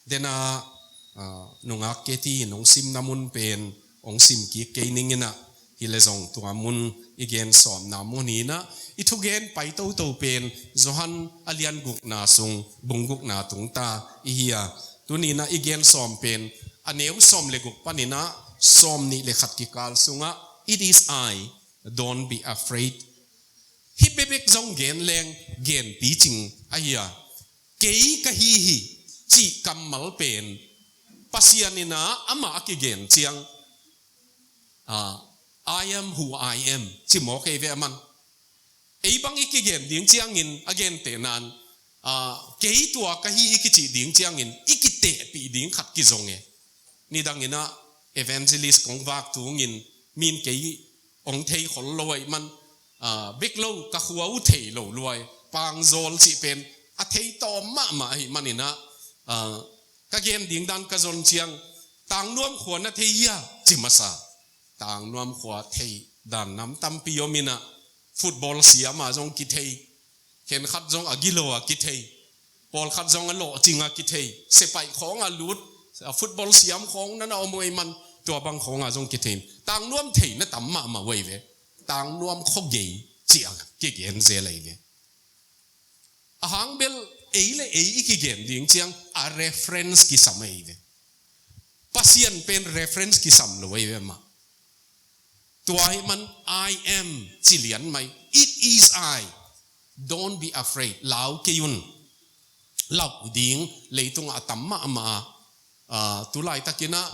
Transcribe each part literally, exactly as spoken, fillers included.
Dena, ah, nungak Katie in hong simna mun pen hong sim kik kei ning inah, hi le zong tua mun i gen sawmna mun hi inah, i thugen pai toto pen Johan a lian gukna sung bung gukna tungta i hi a. Tuni inah i gen sawm pen a neu sawm le guk pan inah sawm nih le khat kikal sungah, "It is I, don't be afraid." Hih bekbek zong gen leng gen picing ahi a, "Kei ka hi hi," cih kammal pen Pasian inah amah a kigen ciang, ah, "I am who I am," ci mawk ei ve a man. Ei bang i kigen ding ciangin a gentehna in, ah, "Kei tua ka hi," i kicih ding ciangin i kitehpih ding khat kizong e. Nidang inah evangelist kong vak tungin min kei hong thei khol lo ahih man, ah, bek lo ka khua uh thei lo lua e. Pangzawl cih pen a thei tawm mahmah ahih man inah, ah, ka gen ding dan ka zon ciang, "Tangnuam khua na thei hia?" ci masa. Tangnuam khua thei dan nam tampi om inah, football siam ah zong kithei, khenkhat zong a gilo a kithei, pawlkhat zong a lawhcing a kithei, sepaih khawng a lut, a football siam khawng na na om uh ei man, tua bang khawng a zong kithei. Tangnuam thei na tam mahmah uh ei ve. Tangnuam khuagei ci a kigen zel ei ve. A hang bel ei le ei i kigen ding ciang a reference kisam ei ve. Pasian pen reference kisam lo ei ve mah. Tua ahih man, "I am," ci lian mai. "It is I. Don't be afraid. Lau kei un." Lau ding leitungah a tam mahmah a, ah, tu laitakin ah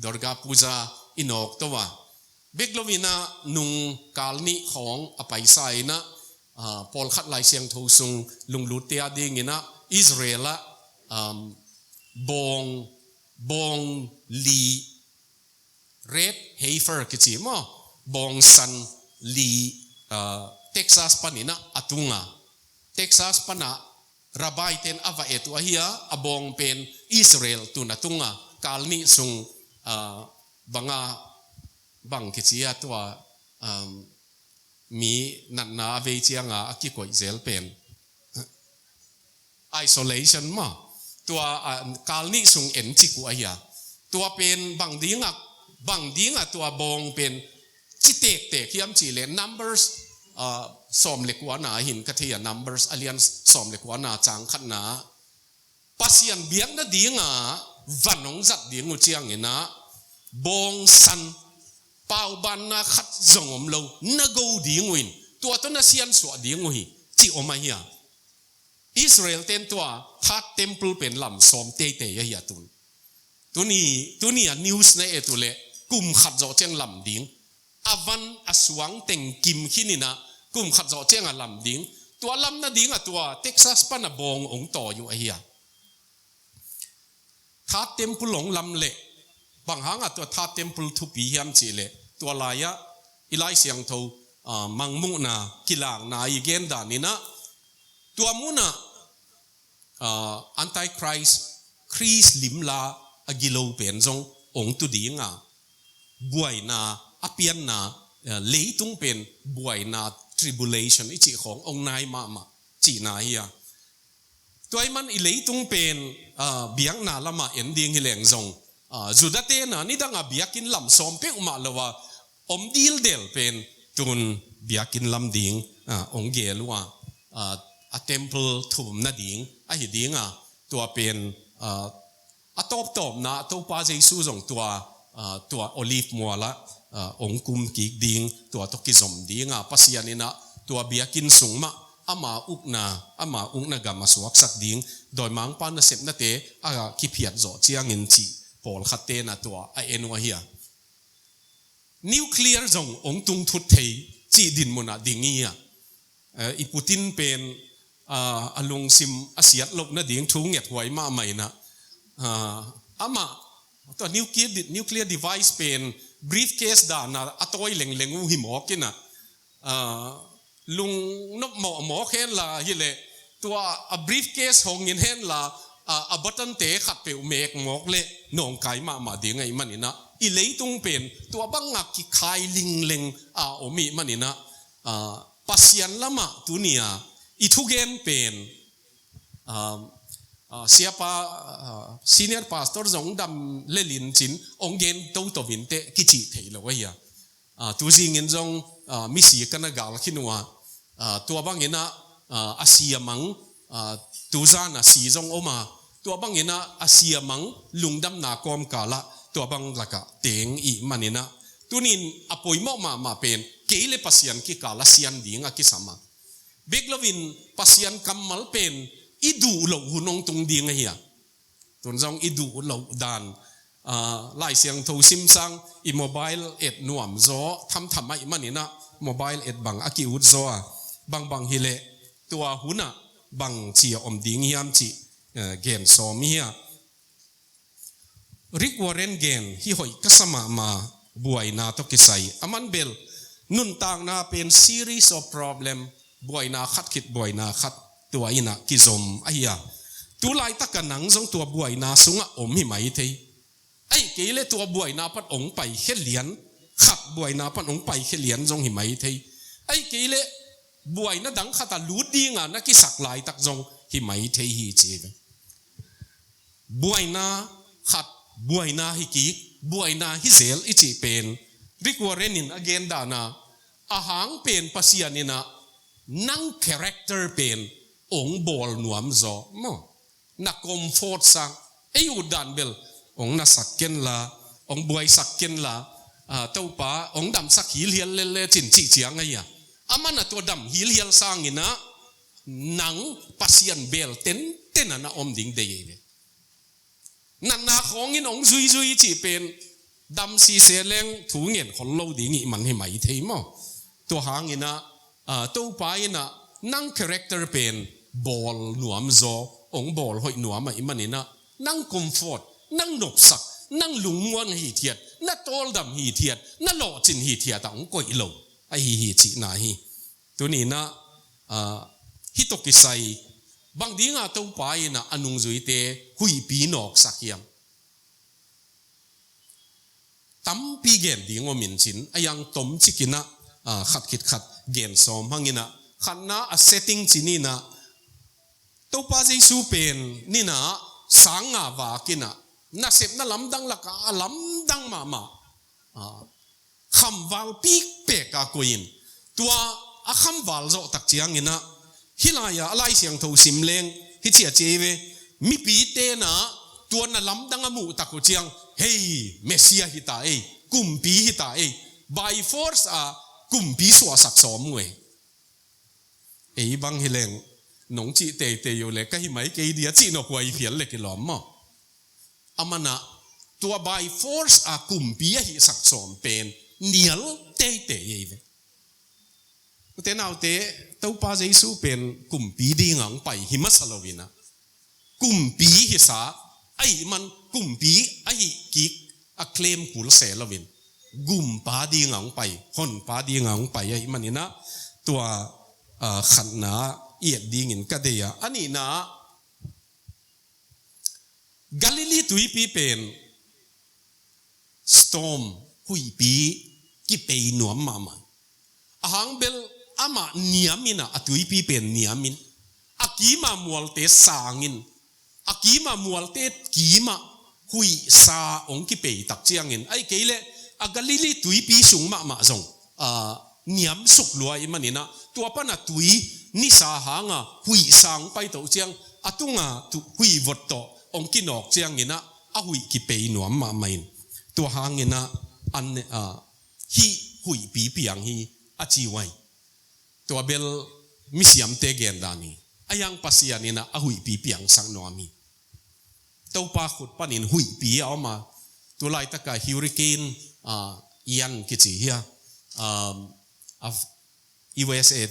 Durga Puja i nawk to a, bek lo inah nung kal nih khawng a paisa inah, ah, pawlkhat Lai Siangtho sung lunglutte a ding inah Israel ah, um, bawng, bawng li, red heifer kici maw, bawngsan li, ah, Texas pan inah a tung a, Texas pan ah rabbi ten a va et uh ahi a, a bawng pen Israel tun a tung a, kal nih sung, ah, bang a, bang kici a tua, um, mi natna a vei ciang a a kikoih zel pen, isolation maw. Tua, ah, kal nih sung en cik uh ahi a. Tua pen bang ding a, bang ding a tua bawng pen ci tektek hiam cih leh Numbers, ah, sawm le kuana hin ka thei a, Numbers a lian sawm le kuana cang khatna, Pasian biak nading a van hong zat ding uh ciang inah, bawngsan, paubanna khat zong om lo, na go ding uh in, tua tawh na siansuah ding uh hi, ci om ahi a. Israel ten tua third temple pen lam sawm teitei ahi a tun. Tuni, tuni a news na et uh leh kum khat zawh ciang lam ding. A van a suang teng kim khin inah kum khat zawh ciang a lam ding. Tua lam nading a tua Texas pan a bawng hong tawi uh ahi a. Third temple hong lam leh, bang hang a tua third temple thupi hiam cih leh, tua lai ah i Lai Siangtho, ah, Mangmuhna kilakna i gen dan inah, tua mun ah, ah, Antichrist, Khrist limla a gilo pen zong hong tu ding a, buaina, a pianna, ah, leitung pen buaina, tribulation i cih khawng hong nai mahmah cihna hi a. Tua ahih man i leitung pen, ah, biakna lamah en ding hi leng zong, ah, Judah ten ah nidang a biakinn lam sawm peuhmah lo a om dildel pen tun biakinn lam ding, ah, hong gel uh a, ah, a temple thum nading ahi ding a, tua pen, ah, a tawptawpna Topa Jesu zong tua, ah, tua Olive mual ah, ah, hong kum kik ding, tua tawh kizom ding a, Pasian inah tua biakinn sung mah ama ukna, ama ukna gam a suaksak ding, dawimangpa nasepnate a kiphiat zawh ciangin cih pawlkhat ten ah tua a en uh ahi a. Nuclear zong hong tung thut thei cih dinmun ah ding hi a. Eh, i Putin pen, ah, a lungsim a siat loh nading thu ngethuai mahmah inah, ah, amah tua nuclear, nuclear device pen briefcase dan a a tawi lengleng uh hi mawk inah, ah, lungnop mawhmawh hen la hi leh, tua a briefcase hong in hen la, ah, a button te khat peuh mek mawk leh nawngkai mahmah ding ahih man inah, i leitung pen tua bang a kikhai lingleng a om ahih man inah, ah, Pasian lamah tuni a i thugen pen, ah, Ah, siapa, ah, senior pastor zong dam lelin cin, ong gen toto vinte kici thei lo ahi a. Ah, tu zingin zong, ah, misi kana gal khin uh a, ah, tua bangin ah, ah, a si a mang, ah, tu zan a si zong om a, tua bangin ah a si a mang lungdamna kawmkal ah, tua bang lakah teng i hih manin ah. Tunin a poimawh mahmah pen, kei le Pasian kikal a sian ding a kisam a. Bek loin Pasian kammal pen i duh loh hun ong tung ding ahi a. Tun zong i duh loh dan, ah, Lai Siangtho sim sang i mobile et nuam zaw, thamtham ahih manin ah mobile et bang a ki-ut zaw a, bangbang hileh tua hun ah bangci a om ding hiam cih, eh, gen sawm i hi a. Rick Warren gen hih hoih ka sa mahmah, buaina tawh kisai. Aman bel nuntakna pen series of problem, buaina khat khit buaina khat, tua in ah kizom ahi a. Tu laitak a nang zong tua buaina sungah om hi mai thei. Ahih kei leh tua buaina pan ong paikhia lian, khat buaina pan ong paikhia lian zong hi mai thei. Ahih kei leh buaina dang khat a lut ding a na kisak laitak zong hi mai thei hi ci hi ve. Buaina khat, buaina hi kik, buaina hi zel i cih pen, Rick Warren in a gen dan a, a hang pen Pasian in ah nang character pen ong bawl nuam zaw maw. Na comfort sang, ei ut dan bel ong nasak ken la, ong buaisak ken la, ah, Topa ong damsak hilhial lel le cin cih ciang ahi a. Aman a tua dam hilhial sangin ah nang Pasian bel tenten a na om ding deih hi ve. Natna khawngin ong zuizui cih pen dam sise leng thu ngen khol lo ding i hih man hi mai thei maw. Tua hangin ah, ah, Topa in ah nang character pen bawl nuam zaw, ong bawl hoih nuam ahih manin ah nang comfort, nang nopsak, nang lungmuang hithiat, na tawldam hithiat, na lawhcin hithiat ah ong koih lo ahi hi cihna hi. Tuni in ah, ah, hih tawh kisai, bang ding a Topa in ah a nungzuite huihpi nawksak hiam? Tampi gen ding om in cin, a hiang tomcik in ah, ah, khat khit khat gen sawm hang in ah, khatna a setting cih ni in ah, Topa Jesu pen ni in ah sang nga vak in ah, nasepna lamdang lakah a lamdang mahmah, ah, khamval pikpek a koih in, tua a khamval zawh tak ciangin ah, hih lai-ah a Lai Siangtho sim leng hih ci a ci hi ve. Mipite in ah tua na lamdang a muh tak uh ciang, hei, Messiah hi ta ei, kumpi hi ta ei, by force a kumpi suahsak sawm uh ei. Ei bang hi leng nong cih teitei uh leh ka hi mai kei dia cih nop huai phial leh kilawm maw. Aman ah tua by force a kumpi a hihsak sawm pen nial teitei ei ve. Ute naute, Topa Jesu pen kumpi ding a ong pai hi masa lo in ah, kumpi hisa ahih man kumpi ahi kik a claim kul se lo in, gumpa ding a ong pai, honpa ding a ong pai ahih manin ah, tua, ah, khatna i et dingin ka deih a. A nihna, Galilee tuipi pen storm, huihpi kipei nuam mahmah. A hang bel amah niam in ah, a tuipi pen niam in, a kim a mualte sang in, a kim a mualte kim ah huihsa ong kipei tak ciangin, ahih kei leh a Galilee tuipi sung mahmah zong, ah, niam suk lua ahih manin ah, tua pan a tui nisa hang a huihsa ong pai toh ciang, a tung a tu huih vot tawh ong kinawk ciangin ah, a huih kipei nuam mahmah in, tua hangin ah an, ah, hih huihpi piang hi a ci uh hi. Tua bel misiamte gen dan hi. A hiang Pasian in ah a huihpi piangsak nuam hi. Topa khut panin huihpi a om a, tu laitak a Hurricane, ah, Ian kici hi a, um, a, U S A,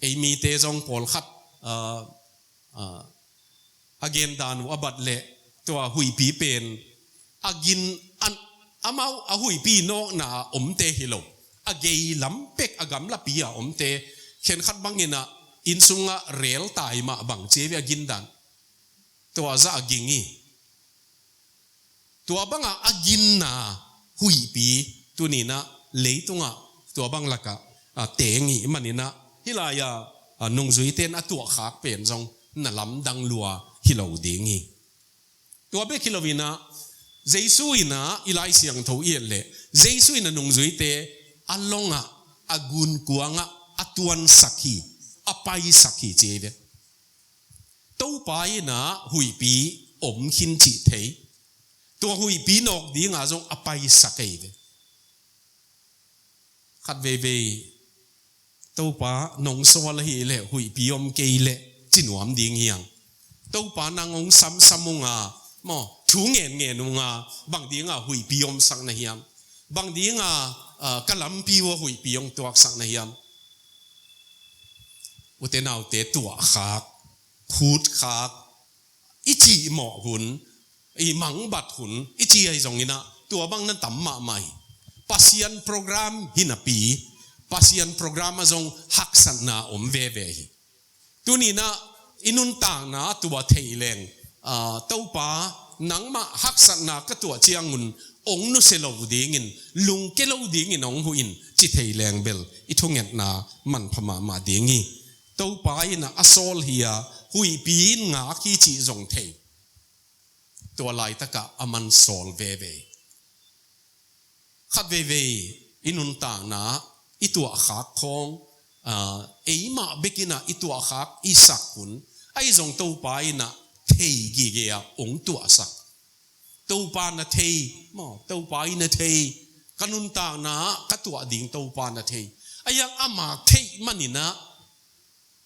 ei mite zong pawlkhat, ah, ah, a gen dan uh a bat leh, tua huihpi pen a gin an, amau a huihpi nawkna a omte hi lo, a gei lam pek a gamlapi a omte khenkhat bangin ah inn sungah rel tai mah bang ci hi ve a gin dan. Tua zah a ging hi. Tua bang a a ginna huihpi tuni in ah leitung ah tua bang lakah, ah, teng hi manin ah, hih lai-ah, ah, nungzuite in a tuahkhak pen zong na lamdang lua, hi lo ding hi. Tua bek hi lo inah, Jesu inah i Lai Siangtho i et leh, Jesu inah nungzuite a longah, a gunkuangah a tuansak hi, a paisak hi ci ei ve. Topa inah huihpi om khin cih thei. Tua huihpi nawk dingah zong a paisak ei ve. Khat veivei, Topa nong sawl ahih leh huihpi om kei leh ci nuam ding hiang. Topa nang hong samsam unga, maw, thu ngenngen unga, bang dinga huihpi omsak na hiam? Bang dinga, ah, ka lampi uh a huihpi hong tuaksak na hiam? Ute naute, tuahkhak, khutkhak, i cihmawh hun, i mangbat hun i ci ahi zonginah, tua bang na tam mahmah hi. Pasian program hi napi, Pasian program ah zong haksatna om veve hi. Tuninah i nuntakna ah tua thei leng, ah, Topa, nangmah haksatna ka tuah ciangun ong nusia lo dingin, lungke lo dingin ong huh in ci thei leng bel i thungetna manpha mahmah ding hi. Topa inah a sawl hi a, huihpi in ngak hi cih zong thei. Tua laitakah a man sawl veve. Khat veivei i nuntakna i tuahkhak khawng, ah, eimah bekinah i tuahkhak i sak hun, ahi zong Topa inah thei gige ah ong tuahsak. Topa na thei, maw, Topa inah thei, ka nuntakna ah ka tuah ding Topa na thei. Ahi hang ama theih maninah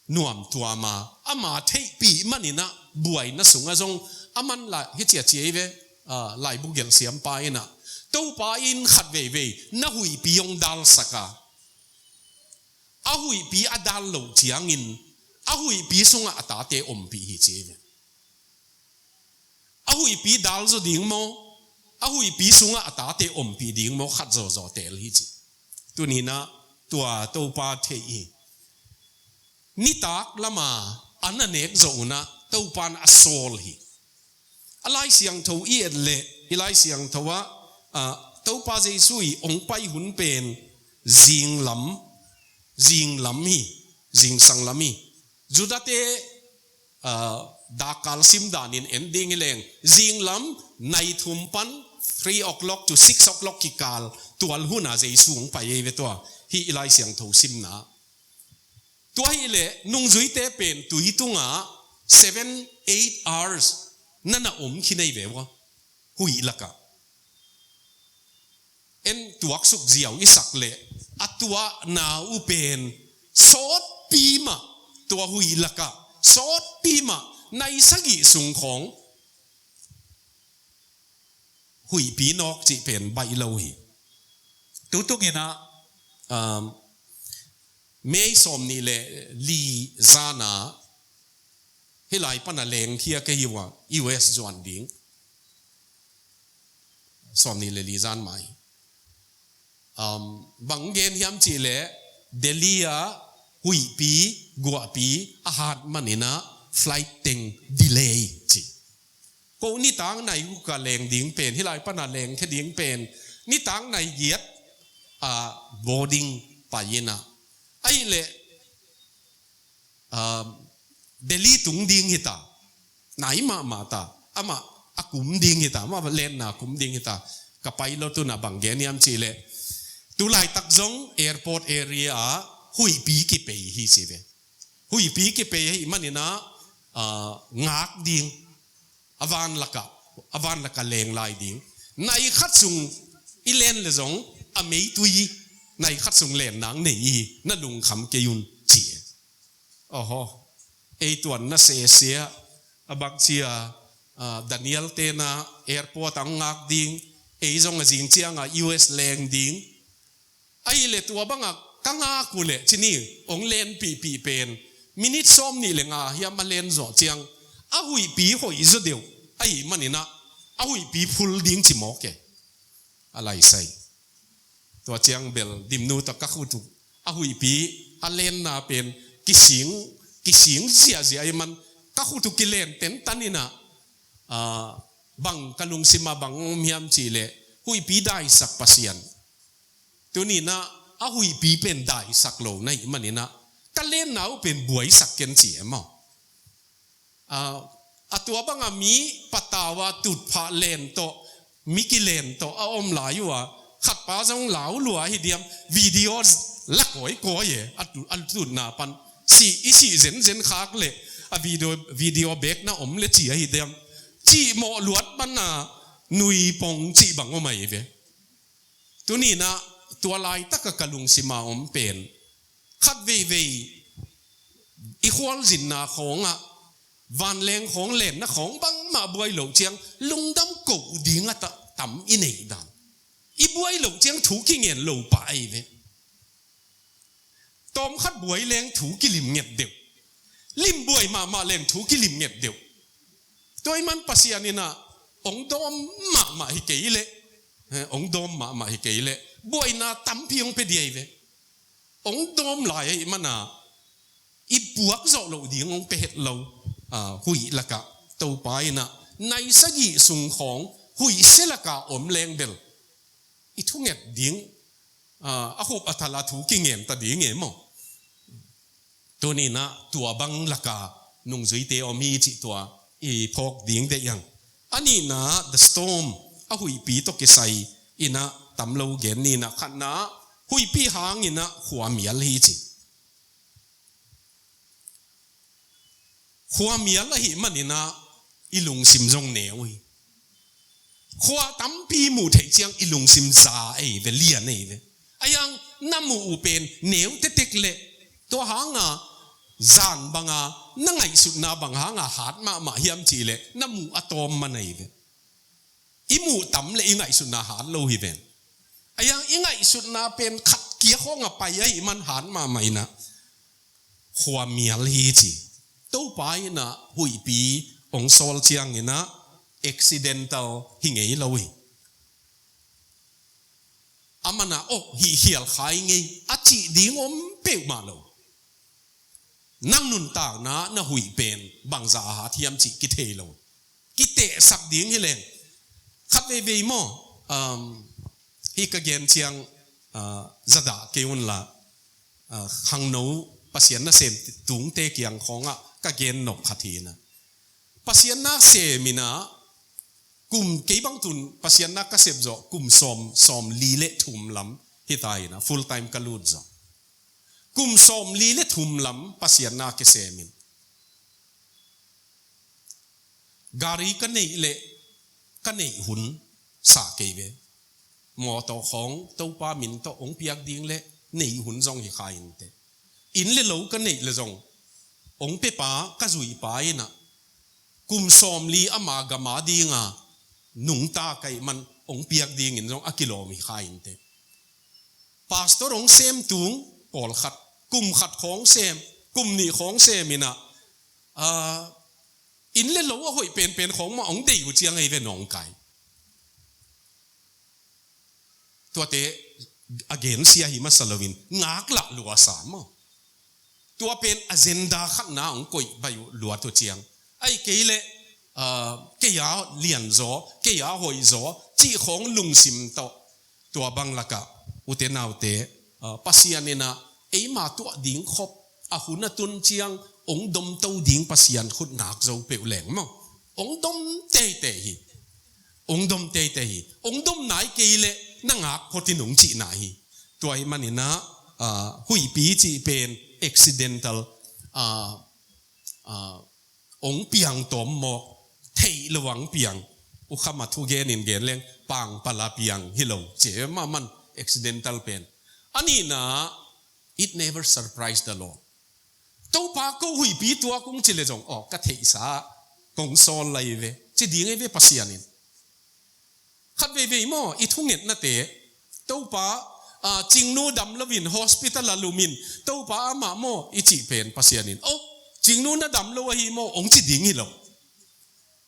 nuamtuam a, ama theihpih maninah buaina sungah zong a man lai hi ci a ci ei ve, ah, laibu gelhsiampa inah. Topa in khat veivei na huihpi hong dalsak a, a huihpi a dal loh ciangin a huihpi sungah a tate ompih hi ci ei ve. A huihpi dal zaw ding maw, a huihpi sungah a tate ompih ding maw, khat zawzaw teel hi ci. Tuninah tua Topa theih hi. Nitak lama a na nek zawh unah Topa in a sawl hi. A Lai Siangtho i et leh, i Lai Siangtho ah, ah, Topa Jesu i ong pai hun pen zinglam, zinglam hi, zingsang lam hi. Judate, ah, dakkal sim danin en ding hi leng, zinglam nai thum pan three o'clock to six o'clock kikal tual huna Jesu ong pai ei ve tua, hih i Lai Siangtho simna. Tua hileh nungzuite pen tui tungah seven, eight hours na na om khin ei ve ua, huih lakah. En tuaksuk ziau i sak leh a tuahna uh pen sawtpi mah, tua huih lakah sawtpi mah nai sagih sung khawng huihpi nawk cih pen baih lo hi. Tutunginah, um, May sawm nih le li zana hih lai pana lengkhia ka hi uh a, U S zuan ding. Sawm nih le li zan mai. Um, bang gen hiam cihleh Delhi ah huihpi, guahpi a hat maninah flight teng delay ci. Ko nitak nai guk a leng ding pen, hih lai pana lengkhia ding pen nitak nai giat a boarding pai inah. Ahihleh, um, Delhi tung ding hita, nai mahmah ta, amah a kum ding hita, amah lenna kum ding hita. Ka pilot unah bang gen hiam cihleh, tulaitak zong airport area ah huihpi kipei hi ci ve. Huihpi kipei ahih maninah, ah, ngak ding, a van lakah, a van lakah leng lai ding. Nai khat sung i len le zong a meitui nai khat sung len nang nei hi, na lungkham kei un ci. Oho, ei tuanna sese a, a bang cia, ah, Daniel tena airport ah ngak ding, ei zong a zing ciangah U S leng ding. Ahihleh tua bangah ka ngak uh leh cini ong lenpihpih pen minit sawm nih le nga hiam a len zawh ciang a huihpi hoih zaw deuh ahih maninah a huihpi phul ding ci mawk e. A laisai. Tua ciang bel dimnu tawh ka khut uh a huihpi a lenna pen kising, kising ziahziah ahih man ka khut uh kilen tentan inah, ah, bang ka lungsimah bang om hiam cihleh huihpi daisak Pasian. Tuninah a huihpi pen daisak lo na hih maninah ka lenna uh pen buaisak ken ci e maw. Ah, A tua banga mi patau a tutphah len tawh, mi kilen tawh a om lai uh a, khatpa zong lau lua hi diam, video la kawikawi e, a tu-, a tutna pan. Sih, i sih zenzen khak leh, a video, video bekna om le ci ahi diam. Cihmawh luat pana nui pong cih bang om ahi ve. Tuni-in ah tua laitaka ka lungsima om pen, khat veivei i khualzinna khawngah, vanleng khawng lenna khawng bangmah buai loh ciang lungdam koh ding a ta-, tam i neih dan. I buai loh ciang thu kingen lo pah ahi ve. Tawmkhat buai leng thu kilim nget deuh. Lim buai mahmah leng thu kilim nget deuh. Tua ahih man Pasian in ah ong dawm mahmah hi kei leh, eh, ong dawm mahmah hi kei leh, buaina tampi ong pia ding ahi ve. Ong dawm lai ahih mana i puak zawh loh ding ong pia het lo, ah, huih lakah Topa in ah nai sagih sung khawng huih sia lakah om leng bel i thunget ding, ah, a khup a thala thu kingen ta ding e maw. Tuni-in ah tua bang laka nungzuite om hi cih tua i phawk ding deih ang. A nihna, the storm, a huihpi tawh kisai in ah tam lo gen ni. A khatna, huihpi hangin ah khuamial hi ci. Khuamial ahih manin ah i lungsim zong neu hi. Khua tampi muh theih ciang i lungsim za ahi ve, lian ahi ve. Ahi hang na muh uh pen neu tektek leh, tua hanga zan banga na ngaihsutna bang hanga hat mahmah hiam cih leh na muh a tawm man ahi ve. I muh tam leh i ngaihsutna hat lo hi ven. Ahi hang i ngaihsutna pen khat kia khawng a pai ahih man hat mahmah in ah khuamial hi ci. Topa in ah huihpi ong sawl ciangin ah accidental hi ngei lo hi. Aman ah, oh, hih khial kha hi ngei a cih ding om peuhmah lo. Nang nuntakna na huih pen bangzah a hat hiam cih kithei lo. Kitehsak ding hi leng. Khat veivei maw, um, hih ka gen ciang, uh, zadah kei un la, uh, khangno Pasian nasem tungte kiang khawngah ka gen nop khat hi na. Pasian nasem in ah kum, kei bang tun Pasian na ka sep zawh kum sawm, sawmli le thum lam hi ta hi na, full time ka lut zawh. Kum sawmli le thum lam Pasian na kisem in. Gari ka neih leh ka neih hun sa kei ve. Mawtaw khawng Topa min tawh ong piak ding leh neih hun zong hi kha inteh. Inn le lo ka neih leh zong ong piapa ka zuihpa in ah kum sawmli ama gam a dinga nungta ka hih man ong piak dingin zong a kilawm hi kha inteh. Pastor ong sem tung pawlkhat, kum khat khawng sem, kum nih khawng sem in ah, ah, inn le lo a hoih penpen khawng mah ong deih uh ciang ahi ve nawngkai. Tuate a gensia hi masa loin ngaklah lua sa maw. Tua pen agenda khatna ong koih baih uh luat uh ciang. Ahih kei leh, ah, kei a lianzaw, kei a hoihzaw cih khawng lungsim tawh, tua bang lakah, ute naute, ah, Pasian in ah eima tuah ding khop a hun a tun ciang ong domto ding Pasian khut ngak zo peuh leng maw. Ong dom teitei hi. Ong dom teitei hi. Ong dom nai kei leh na ngak phot in ong cih nai hi. Tua ahih manin ah, ah, huihpi cih pen accidental, ah, ah, ong piang tawm mawk, theih lo ang piang. U Kham a thu genin gen leng pangpala piang hi lo. Ci mah man accidental pen. A nihna, it never surprised the Lord. Topa, ko huihpi tuak ung ci leh zong, aw, ka theihsa kong sawl lai ve, ci ding ahi ve Pasian in. Khat veivei maw, i thungetnate, Topa, ah, Cingnu dam loin hospital ah lumin, Topa, amah maw i cih pen Pasian in, oh, Cingnu na dam lo ahi maw, ong ci ding hi lo.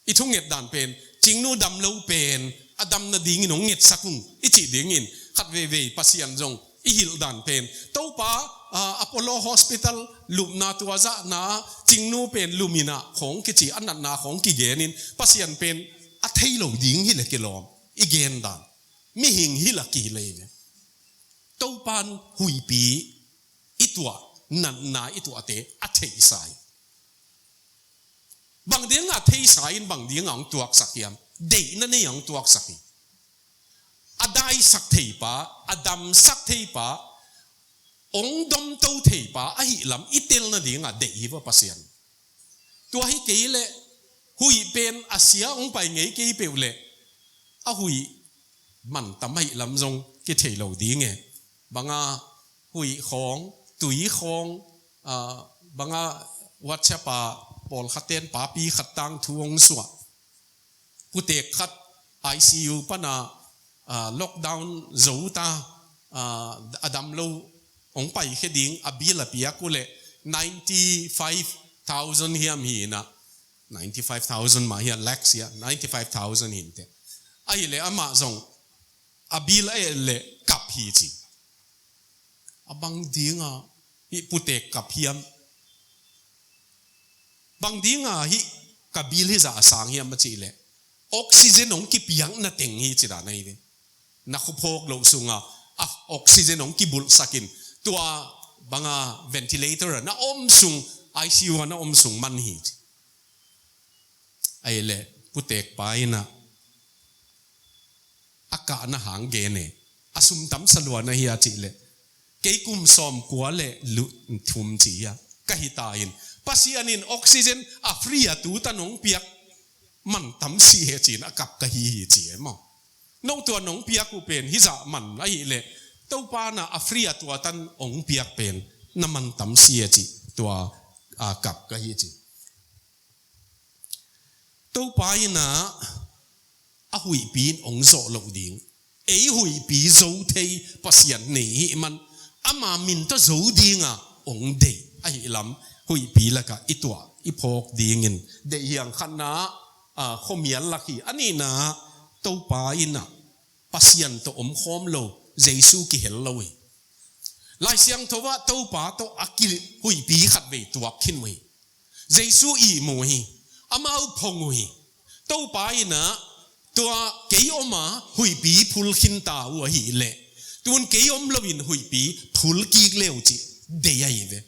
I thunget dan pen, Cingnu dam lo pen a dam nadingin ong ngetsak ung i cih dingin, khat veivei Pasian zong i hilh dan pen, Topa, ah, Apollo Hospital lupna tua zahna Cingnu pen lumin ah khawng kici, a natna khawng kigenin, Pasian pen a thei lo ding hi leh kilawm i gen dan. Mihing hilh a kihilh ahi ve. Topa'n huihpi i tuah, natna i tuahte a theihsa hi. Bang dingah theisa in bang dingah hong tuaksak hiam? Deihna nei a hong tuaksak hi. A daisak theipa, a damsak theipa, hong domto theipa ahih lam i tel nadingah deih hi va Pasian. Tua hi kei leh huih pen a sia hong pai ngei kei peuh leh a huih mantam ahih lam zong kithei lo ding e. Banga huih khawng, tui khawng, ah, banga WhatsApp a pawlkhat ten papi khat tangthu hong suah. Putek khat I C U pana, ah, lockdown zo ta, ah, a dam lo hong paikhia ding a bill a piak uh leh ninety five thousand hiam hi inah, ninety five thousand mah hi a, lakhs hi a, ninety five thousand hi inteh. Ahih leh amah zong a bill a et leh kap hi ci. A bang dingah hih putek kap hiam? Bang dingah hih ka bill hizah a sang hiam a cih leh oxygen hong kipiakna teng hi ci dan ahi ve. Na khuaphawk loh sungah a oxygen hong kibulhsakin tua banga ventilator a na om sung, I C U a na om sung man hi ci. Ahih leh putekpa inah a kahna hang gen e, a sum tamsa lua na hi a cih leh kei kum sawmkua leh lu thum ci hi a ka hi ta in, Pasian in oxygen a free a tu tan hong piak mantam si he ci-in a kap ka hi hi ci e maw. No tua nong piak uh pen hizah man ahih leh Topa na a free a tua tan hong piak pen na mantam si he ci tua, a, kap ka hi ci. Topa inah a huihpi in hong zawh loh ding, ei huihpi zo thei Pasian nei hih man ama min tawh zo dingah hong deih ahih lam huihpi lakah i tuah i phawk dingin deih hiang. Khatna, ah, khuamial lak hi. A nihna Topa inah Pasian tawh omkhawm lo, Jesu kihel lo hi. Lai Siangtho ah Topa tawh a ki huihpi khatvei tuak khin uh hi. Jesu ihmu hi. Amau phong uh hi. Topa inah tua kei om a huihpi phul khinta uh ahih leh tun kei om loin huihpi phul kik le uh cih deih ahi ve.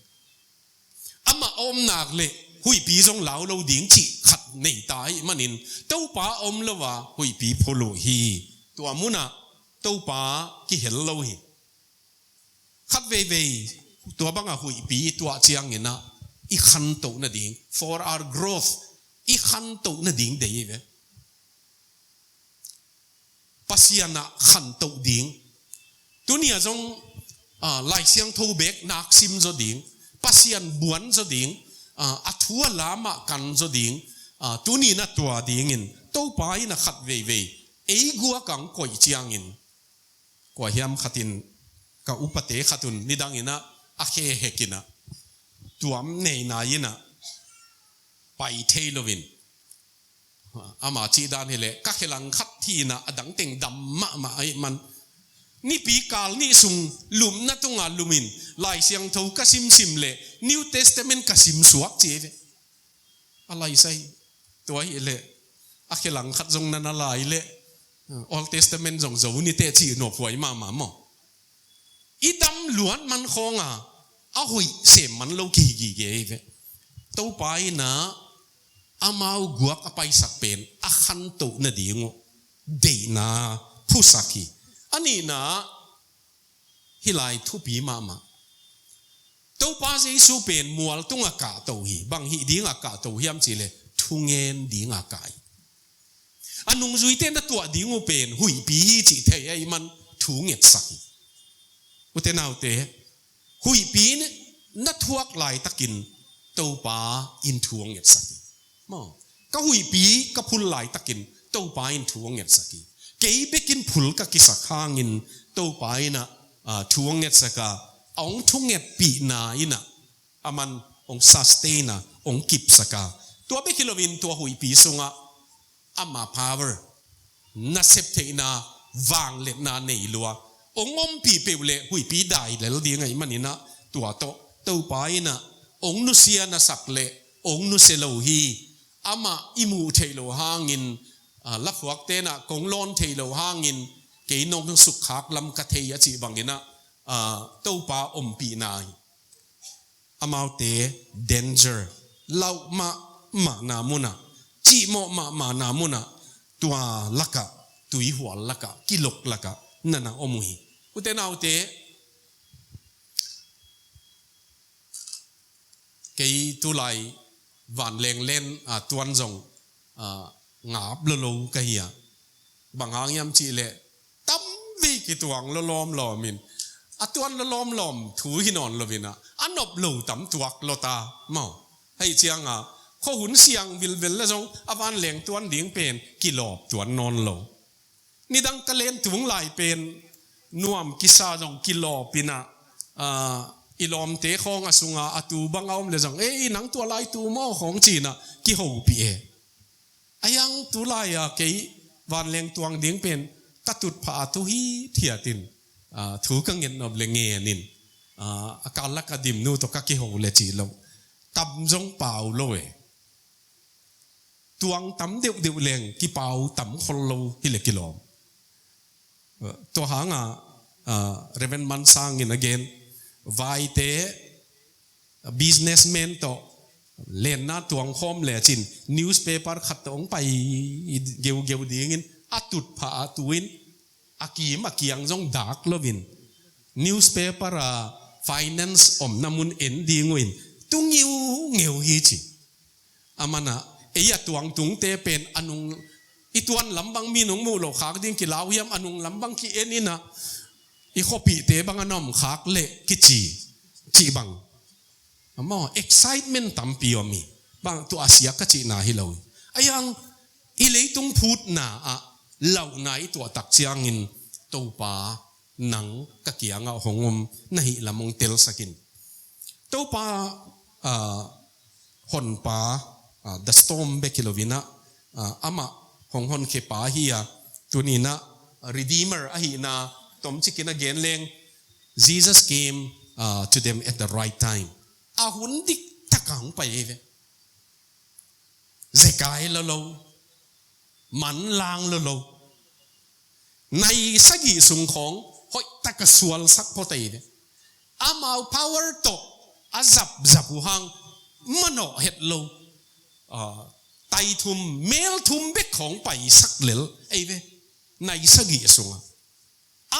Amah a om nak leh huihpi zong lau lo ding cih khat nei ta ahih manin Topa a om lo a huihpi phul uh hi. Tua munah Topa kihel lo hi. Khat veivei tua bangah huihpi i tuah cianginah i khantoh nading, for our growth, i khantoh nading deih hi ve. Pasian ah khantoh ding. Tuni ah zong, ah, Lai Siangtho bek nak sim zaw ding, Pasian buan zaw ding, ah, a thu a lamah kan zaw ding, ah, tuni na tua dingin Topa inah khat veivei ei guak ang koih ciangin kua hiam khatin ka upate khat un nidang inah a khe hek inah tuam nei nai inah pai thei loin ama cih dan hileh ka khe langkhat hi inah a dang teng dam mahmah ahih man nipi kal nih sung lumna tunga lumin Lai Siangtho ka simsim leh New Testament ka simsuak ci hi ve. A laisai tua hileh a khe langkhat zong na na lai leh Old Testament zong zo niteh cih nuaphuai mahmah maw? I dam luat man khawnga a huih sem man lo kihi gige hi ve. Topa inah amau guak a paisak pen a khantoh nading uh deihna phusak hi. A nihna hih lai thupi mahmah. Topa Jesu pen mual tungah kahto hi. Bang hih dingah kahto hiam cih leh thungen dingah kah hi. A nungzuite na tuah ding uh pen huihpi hi cih thei ahih man thu ngetsak hi. Ute naute, huihpi na thuak laitakin Topa in thu hong ngetsak hi. Maw, ka huihpi ka phul laitakin Topa in thu hong ngetsak hi. Kei bekin phul ka kisak hangin Topa inah, ah, thu hong ngetsak a, a hong thungetpihna inah aman hong sustain a, hong kipsak a. Tua bek hi loin tua huihpi sungah ama power, nasep theihna, vangliatna nei lua. Hong ompih peuh leh huihpi dai lel ding ahih maninah tua tawh Topa inah hong nusia nasak leh hong nusia lo hi. Amah i muh theih loh hangin, ah, laphuak tenah kong lawn theih loh hangin kei nong sukkhak lam ka thei a cih banginah, ah, Topa ompihna hi. Amaute danger lauh mah mahmahna munah, cihmawh mahmahna munah, tua lakah, tuihual lakah, kilok lakah na na om uh hi. Ute naute, kei tulai vanleng len a tuan zong a ngap lolo ka hi a, bang hang hiam cihleh tamvei kituang lawlawm lawm in, a tuan lawlawm lawm thu hi nawn lo in a, a nop lo tam tuak lo ta maw. Hei cianga khuahun siang vilvel le zong a vanleng tuan ding pen kilawp tuan nawn lo. Nidang ka len tung lai pen nuam kisa zong kilawp in a, a, i lawmte khawng a sunga a tu bang a om le zong, "Ei, nang tua lai tu maw?" khawng ci-in a kihopih e. A hiang tulai-a kei vanleng tuang ding pen ka tutphah a tu hithiat in, a, thu ka nget nop le ngen in, a, a kal lak a dimnu tawh ka kiho le cih lo. Tam zong pau lo e. Tuang tam deuhdeuh leng kipau tam khol lo hi le kilawm. Tua hanga, a, Reverend Mansang in a gen, vaite, businessman tawh lenna tuang khawm lecin newspaper khat tawh hong pai geugeu dingin a tutphah a tu in a kim a kiang zong dak loin newspaper a finance omna mun en ding uh in tu ngiungeu hi ci. A manah ei a tuangtungte pen a nung i tuan lam bang mi nung muh loh khak ding kilau hiam, a nung lam bang ki-en in a i khuapihte bang a na om khak leh kici cih bang. Maw, excitement tampi om hi. Bang tua a siak ka cihna hi lo hi. A hiang i leitung phutna ah lauhna i tuah tak ciangin Topa nang ka kiangah hong om na hih lam hong telsak in. Topa, ah, honpa, ah, the storm bek hi lo in a, ah, amah hong honkhia pa hi a, tuni in a Redeemer ahihna tomcik in a gen leng, Jesus came, ah, to them at the right time. A hun diktak a hong pai hi ve. Zekai lolo, manlang lolo, nai sagih sung khawng hoihtak a sualsak phot ei ve. Amau power tawh a zapzap uh hang manawh het lo, ah, tai thum, mel thum bek khawng paisak lel ei ve. Nai sagih sungah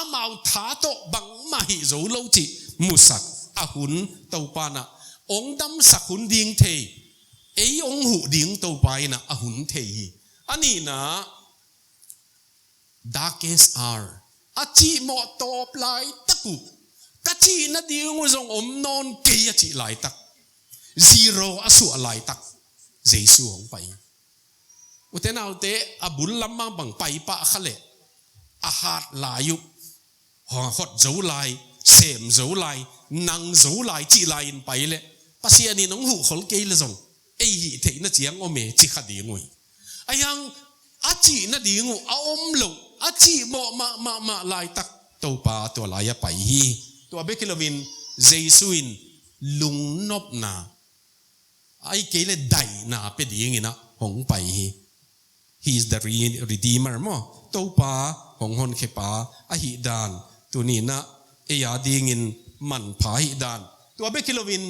amau tha tawh bangmah hih zo lo cih musak a hun Topa in a hong damsak hun ding thei, ei hong huh ding Topa in a hun thei hi. A nihna, darkest hour, a cihmawh tawp laitak uh, ka cih nading uh zong om nawn kei a cih laitak, zero a suah laitak Jesu hong pai hi. Ute naute, a bul lam bang pai pah kha leh a hat lai uh, hot zo lai, sem zo lai, nang zo lai cih lai in pai leh Pasian in hong huh khol kei le zong ei hih theihna ciang om e ci kha ding uh hi. A hiang a cih nading uh a om loh, a cihmawh mahmahmah laitak Topa tua lai a pai hi. Tua bek hi loin Jesu in lungnopna, ahih kei leh daihna pia dingin a hong pai hi. He is the re-, Redeemer maw. Topa hong honkhia pa ahih dan, tuni in a ei a dingin manpha ahih dan. Tua bek hi loin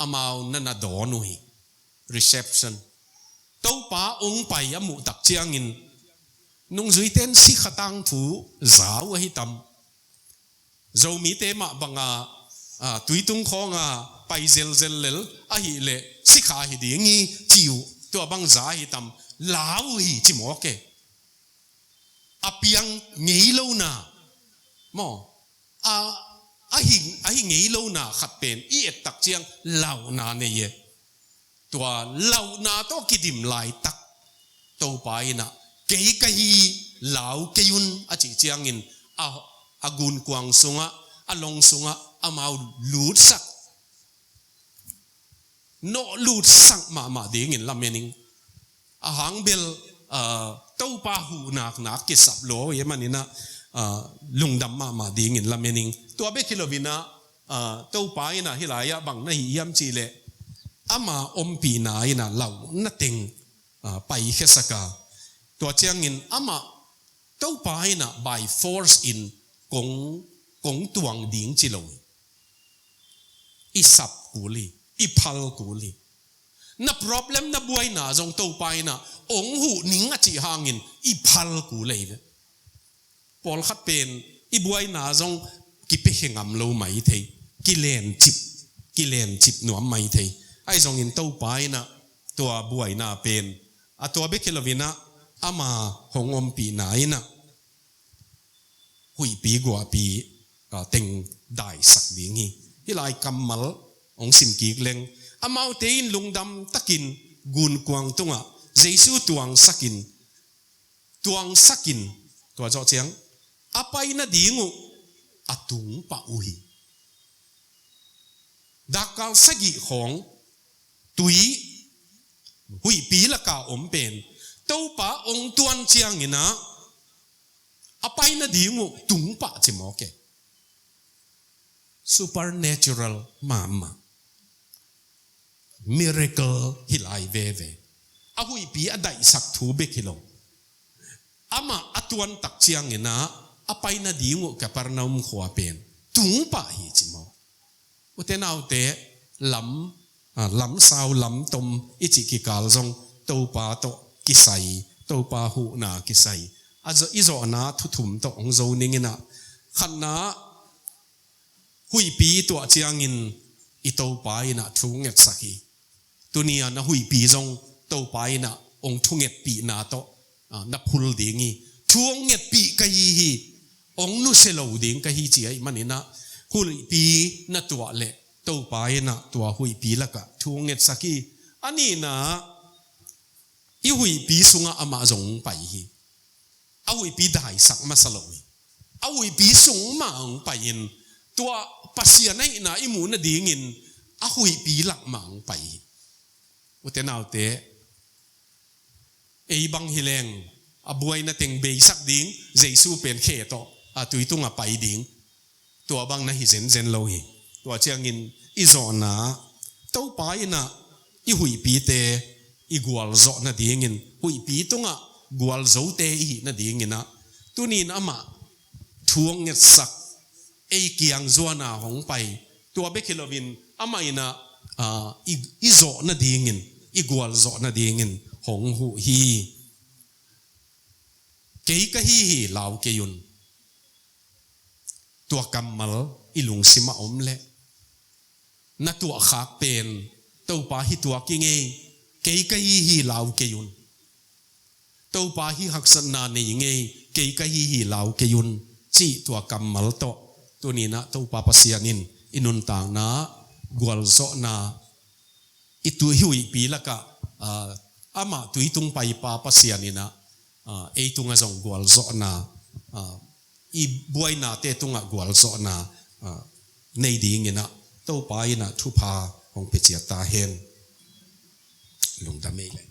amau na na dawn uh hi. Reception. Topa hong pai a muh tak ciangin nungzuite in sikha tangthu za uh ahi tam. Zomite mah banga, a, tuitung khawnga pai zelzel lel ahih leh sikha hi ding hi ci uh, tua bang za ahi tam, lau uh hi ci mawk e. A piang ngei lona maw, a, a hi, a hi ngei lona khat pen i et tak ciang lauhna nei e. Tua lauhna tawh kidim laitak Topa in a, "Kei ka hi, lau kei un," a cih ciangin a, a gunkuang sungah, a long sungah amau lutsak, nawh lutsak mahmah dingin lamen ing. A hang bel, ah, Topa huh naknak kisap lua ahih manin a, ah, lungdam mahmah dingin lamen ing. Tua bek hi loin a, ah, Topa in a hih lai-ah bang na hih hiam cih leh ama ompihna in a lauhna teng, ah, paikhiasak a, tua ciangin amah Topa in a by force in kong, kong tuang ding ci lo hi. I sap kul hi, i phal kul hi. Na problem, na buaina zong Topa in ah ong huh ning a cih hangin i phal kul hi ve. Pawlkhat pen i buaina zong kipiakhia ngam lo mai thei, kilencip, kilencip nuam mai thei. Ahi zongin Topa in ah tua buaina pen, a tua bek hi lo in ah ama hong ompihna in ah huihpi guahpi, ah, teng daisak ding hi. Hih lai kammal hong sim kik leng, amaute in lungdam takin gunkuang tungah Jesu tuangsakin, tuangsakin, tua zawh ciang a pai nading uh a tung pah uh hi. Dakkal sagih khawng tui huihpi laka om pen Topa ong tuan ciangin ah a pai nading uh tung pah ci mawk e. Supernatural mahmah. Miracle hi lai veve. A huihpi a daihsak thu bek hi lo. Amah a tuan tak ciangin ah a pai nading uh Kapernaum khua pen tung pah hi ci maw? Ute naute, lam, ah, lamsau lamtom i cih kikal zong Topa tawh kisai, Topa huhna kisai. A zo-, i zawhna thu thum tawh hong zo ning in ah, khatna, huihpi tuah ciangin i Topa in ah thu ngetsak hi. Tuni-a na huihpi zong Topa in ah hong thungetpihna tawh, ah, na phul ding hi. Thu hong ngetpih ka hi hi, hong nusia lo ding ka hi ci ahih manin ah, huihpi na tuah leh Topa in ah tua huihpi lakah thu hong ngetsak hi. A nihna, i huihpi sungah amah zong hong pai hi. A huihpi daisak masa lo hi. A huihpi sung mah hong pai-in, tua Pasian ahihna i muh nadingin a huihpi lak mah hong pai hi. Ute naute, ei bang hi leng a buaina teng beisak ding, Jesu pen khe tawh a tui tungah pai ding, tua bang na hi zenzen lo hi. Tua ciangin i zawhna, Topa in ah i huihpite i gualzawh nadingin, huihpi tungah gualzote i hih nadingin ah, tuni-in amah thu hong ngetsak, ei kiang zuan a hong pai, tua bek hi loin amah in ah, ah, i, i zawh nadingin, i gualzawh nadingin hong huh hi. Kei ka hi hi, lau kei un. Tua kammal i lungsimah om leh, na tuahkhak pen, Topa hi tuak i ngei, kei ka hi hi, lau kei un. Topa hi haksatna nei i ngei, kei ka hi hi, lau kei un, cih tua kammal tawh tuni-in ah Topa Pasian in i nuntakna gualzawhna, i tui huihpi lakah, ah, amah tui tung paipa Pasian in ah, ah, ei tungah zong gualzawhna, ah, i buainate tungah gualzawhna, ah, nei dingin ah Topa in ah thupha hong pia ciat ta hen. Lungdam ei leh.